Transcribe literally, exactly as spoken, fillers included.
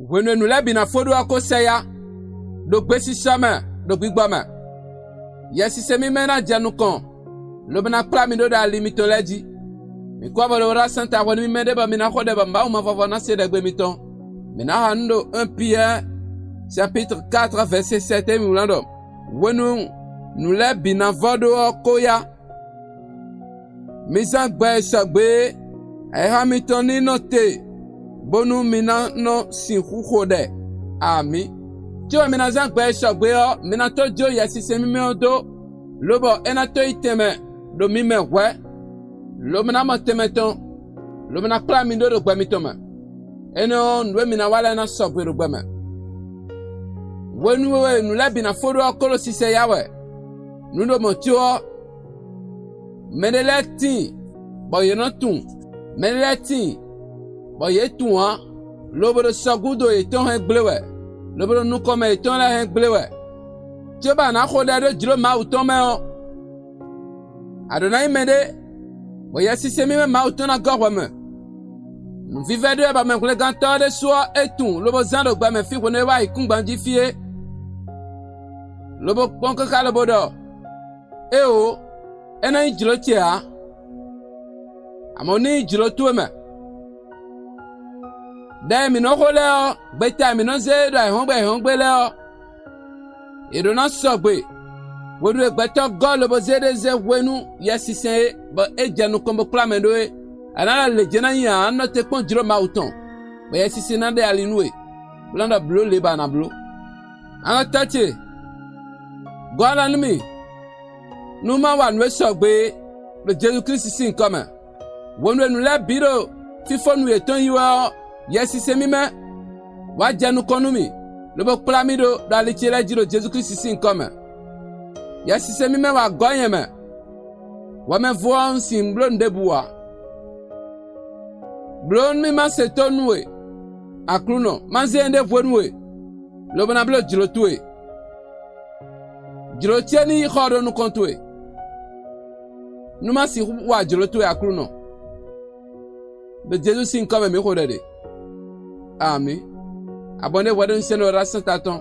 Hwenu e nǔ lɛ́ɛ bǐ ná fó ɖó ɔ́ ko sɛ yá, ɖo gbesisɔ mɛ, ɖo gbigbɔ mɛ. Yɛsinsɛn mímɛ́ ná jɛ nukɔn, lobo ná kplá mi ɖó ɖo ali mitɔn lɛ́ɛ jí. Mǐ kú avɔ lobo ná sɛn ta hwɛ nú mímɛ́ ɖé bɔ mi ná xo ɖɛ bɔ Mawu mavɔvɔ ná se ɖɛgbe mitɔn. Mǐ ná xa nú ɖo un Piyɛ́ɛ sapitr katr vɛ̌si sɛ́tɛ́n mǐ wlán ɖɔ: Hwenu nǔ lɛ́ɛ bǐ ná vɔ ɖó ɔ́ ko yá. Mi zán gbɛ e sɔgbe é; ayixa mitɔn ní nɔ te, bónú mi ná nɔ sixú xo ɖɛ. Amǐ. Cóbɔ mi ná zán gbɛ e sɔgbe ɔ́, mi ná tó jó Yɛsinsɛn mímɛ́ ɔ́ dó, lobɔ é ná tó yi tɛnmɛ ɖo mi mɛ hwɛ̌, lobo ná mɔ tɛnmɛ tɔn, lobo ná kplá mi ɖó ɖo gbɛ mitɔn mɛ. Énɛ́ ɔ́, nǔ e mi ná wa lɛ́ɛ ná sɔgbe ɖo gbɛ mɛ. Hwenu e nǔ lɛ́ɛ bǐ ná fó ɖó ɔ́ kó ɖo sisɛ ya wɛ. Nǔ ɖo mɔ̌ có ɔ́, mɛɖé lɛ́ɛ tíin, bɔ yě nɔ tunwun; mɛɖé lɛ́ɛ tíin, bɔ yě tunwun ǎ, lobo ɖo sɔgúdo yětɔn hɛn gblé wɛ, lobo ɖo nukɔn mɛ yětɔn lɛ́ɛ hɛn gblé wɛ. Cóbɔ a nǎ xo ɖɛ ɖó jlǒ Mawu tɔn mɛ ɔ́, a ɖǒ ná nyí mɛɖé, bɔ Yɛsinsɛn mímɛ́ Mawu tɔn ná gɔ́ hwɛ mɛ. Nǔvívɛ́ ɖé wɛ bɔ mɛhwlɛ́ngántɔ́ ɔ́ ɖésú ɔ́, é tunwun lobo zán ɖo gbɛ mɛ fí hwenu e é wá yi kúngban jí fí é, lobo kpɔ́n káká lobo ɖɔ: Éeǒ, é ná nyí jlǒ ce ǎ, amɔ̌ ní nyí jlǒ towe mɛ. Đɛ e mǐ nɔ xo lɛ́ɛ ɔ́, gbeta e mǐ nɔ zé ɖo ayǐhɔ́ngbe ayǐhɔ́ngbe lɛ́ɛ ɔ́, è ɖǒ ná sɔgbe hwenu e gbɛtɔ́ gɔ́ lobo zé ɖé zé hwenu Yɛsinsɛn é, bɔ é jɛ nukɔn bó kplá mɛ ɖó é. A nǎ ɖɔ lě jɛ́n ná nyí ǎ, nɔ te kpɔ́n jlǒ Mawu tɔn, bɔ Yɛsinsɛn ná ɖe ali nú we, bó ná ɖɔ blǒ lě bɔ a nǎ bló. Alɔtɔ́ ce, gɔ́ alɔ nú mì, nú má wa nǔ e sɔgbe é, ɖo Jezu Klísu sín nyǐkɔ mɛ. Hwenu e nǔ lɛ́ɛ bǐ ɖo fífónu yětɔn yi wɛ ɔ́, Yɛsinsɛn mímɛ́ wá jɛ nukɔn nú mì, lobo kplá mì ɖó ɖo ali ce lɛ́ɛ jí ɖo Jezu Klísu sín nyǐkɔ mɛ. Yɛsinsɛn mímɛ́ wá gɔ́ nyɛ mɛ; hwɛmɛvo ɔ́, un sixú bló nǔ ɖěbǔ ǎ. Blǒ nú mì má se tónú we, Aklúnɔ; má zé nyɛɖée hwenu we, lobo ná bló jlǒ towe. Jlǒ ce ní yi xɔ ɖo nukɔn towe, nú má sixú wa jlǒ towe, Aklúnɔ. Ɖo Jezu sín nyǐkɔ mɛ mǐ xo ɖɛ ɖe. Amǐ. Abɔ̌ ɖé hwɛɖónúsɛ́n ɖo Rasɛ́nta tɔn,